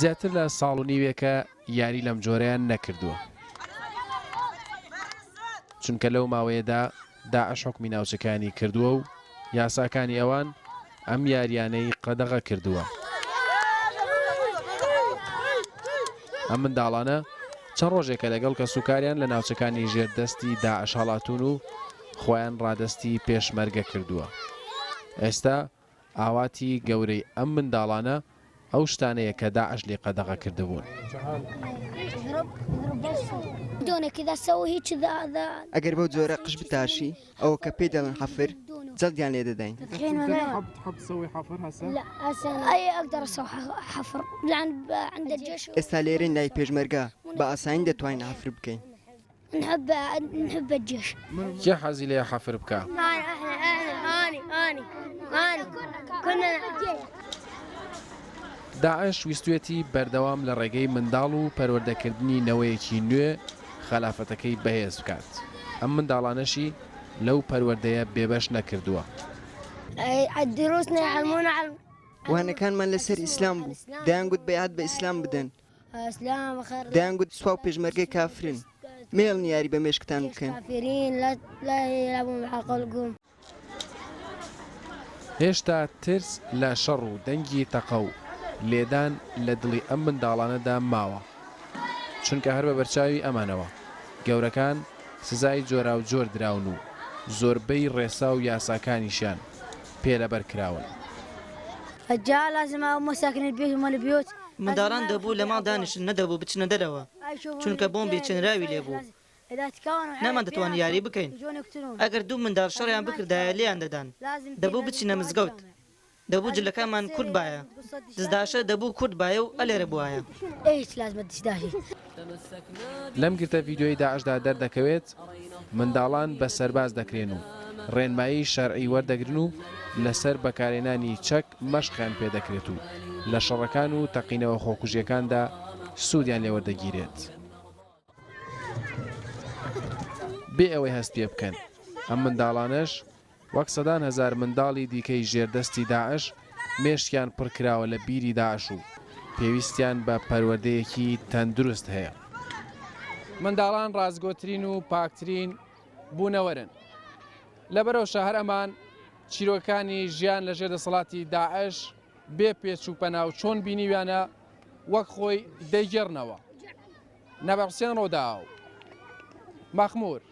زیاتر لە ساڵ و نیوێکە یاری لەم جۆرەیان نەکردووە. چونکە لەو ماوەیەدا داعش حوکمی ناوچەکانی کردووە و یاساکانی ئەوان ئەم یاریانەی قەدەغە کردووە. ئەم منداڵانە چەند ڕۆژێکە لەگەڵ کەسوکاریان لە ناوچەکانی ژێر دەستی داعش هەڵاتوون و خۆیان ڕادەستی پێشمەرگە کردووە. ئێستا ئاواتی گەورەی ئەم منداڵانە ئەو شتانەیە کە داعش لێی قەدەغە کردبوون. ئەگەر بەو جۆرە قژ بتاشی، ئەوە کە پێی دەڵێن حەفر، جەڵدیان لێ دەدەین. ئێستا لێرەین لای پێشمەرگە، بە ئاسانی دەتوانین حەفر بکەین. کێ حەزی لێیە حەفر بکا؟ داعش ویستویەتی بەردەوام لە ڕێگەی منداڵ و پەروەردەکردنی نەوەیەکی نوێ خەلافەتەکەی بەهێز بکات، ئەم منداڵانەشی لەو پەروەردەیە بێبەش نەکردووە. وانەکانمان لەسەر ئیسلام بوو، دەیانگوت بەیعەت بە ئیسلام بدەن، دەیانگوت سوپا و پێشمەرگە کافرن، مەیەڵن یاری بە مێشکتان بکەن. هێشتا ترس لە شەڕ و دەنگی تەقە و لێدان لە دڵی ئەم منداڵانەدا ماوە، چونکە هەر بە بەرچاوی ئەمانەوە گەورەکان سزای جۆراوجۆر دراون و زۆربەی ڕێسا و یاساکانیشیان پێ لەبەر کراون. منداڵان دەبوو لە ماڵ دانیشن نەدەبوو بچنە دەرەوە، چونکە بۆمبی چنراوی لێ بوو. نەماندەتوانی یاری بکەین. ئەگەر دوو منداڵ شەڕیان بکردایە لێیان دەدان. دەبوو بچینە مزگەوت. دەبوو جلەکانمان کورت بایە. دزداشە دەبوو کورت بایە و ئەلێرە بوایە. لەم گرتە ڤیدیۆیەی داعشدا دەردەکەوێت، منداڵان بە سەرباز دەکرێن و ڕێنمایی شەرعی وەردەگرن و لەسەر بەکارهێنانی چەک مەشقیان پێدەکرێت و لە شەڕەکان و تەقینەوە خۆکوژییەکاندا سوودیان لێوەردەگیرێت. بێ ئەوەی هەست پێ بکەن، ئەم منداڵانەش وەک سەدان هەزار منداڵی دیکەی ژێر دەستی داعش مێشکیان پڕکراوە لە بیری داعش و پێویستیان بە پەروەردەیەکی تەندروست هەیە. منداڵان ڕاستگۆترین و پاکترین بوونەوەرن. لەبەرئەوشە هەر ئەمان چیرۆکەکانی ژیان لە ژێر دەسەڵاتی داعش بێ پێچ و پەنا و چۆن بینیویانە وەک خۆی دەیگێڕنەوە. نەبە حوسێن ڕۆداو، مەخموور.